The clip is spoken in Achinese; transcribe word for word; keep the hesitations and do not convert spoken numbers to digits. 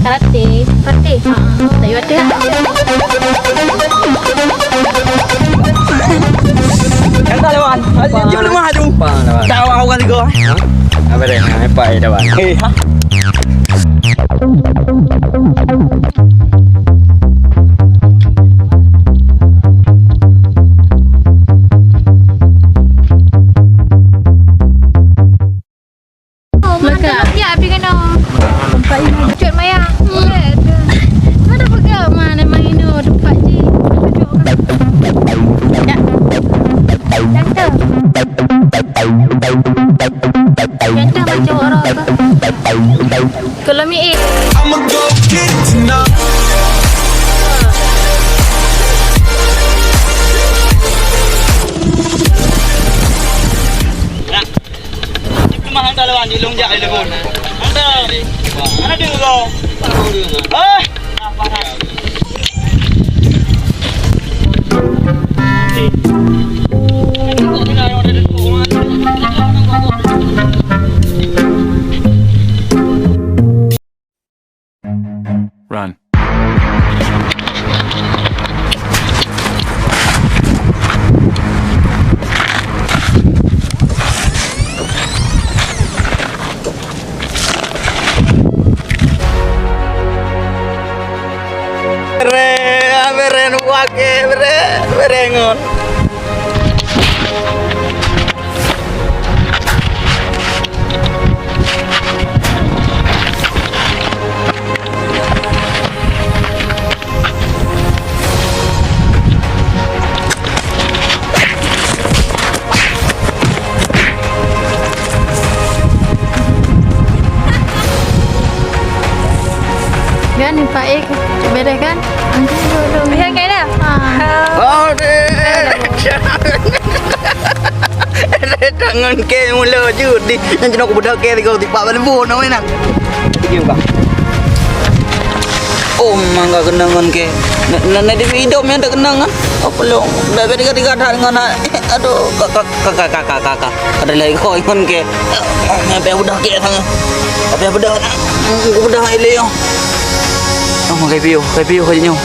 Até. Até. Ha. Tayu até. Kata lawan. Jom lemah tu. Tahu aku kan tiga. Ha? Apa dia? Ha, apa dia dapat? Eh, ha? Maka. Ya, api kena. Cut maya. Mana pegang mana main tu tempat je. Dah. Dah tu. Dah tu macam orang tu. Kalau mi eh. I'ma go get it tonight. Cuma hang lawan di long jak di lebon. Hang dah. Mana dia kau? Ah! Run. Bere, bere, nubuat ke, bere, bere ngon. Kan, Pak Ek, beres kan? Angkat dulu. Bisa kan dah? Ha. Oh, deh. Tangan ke mula judi. Yang jenuh aku bedak ke tiga tipak balik pun, nak main nak. Pergi buka. Oh, mangga kenangan ke. Nak, nak, nak di hidup yang tak kenangan. Apa lo? Dah tiga tiga dah dengan nak. Aduh, kakak, kakak, kakak, kakak. Ada lagi kau ikon ke. Tapi aku dah ke sana. Tapi aku dah, aku dah ilé yo. Oh, makai piu, makai piu kat nyoe.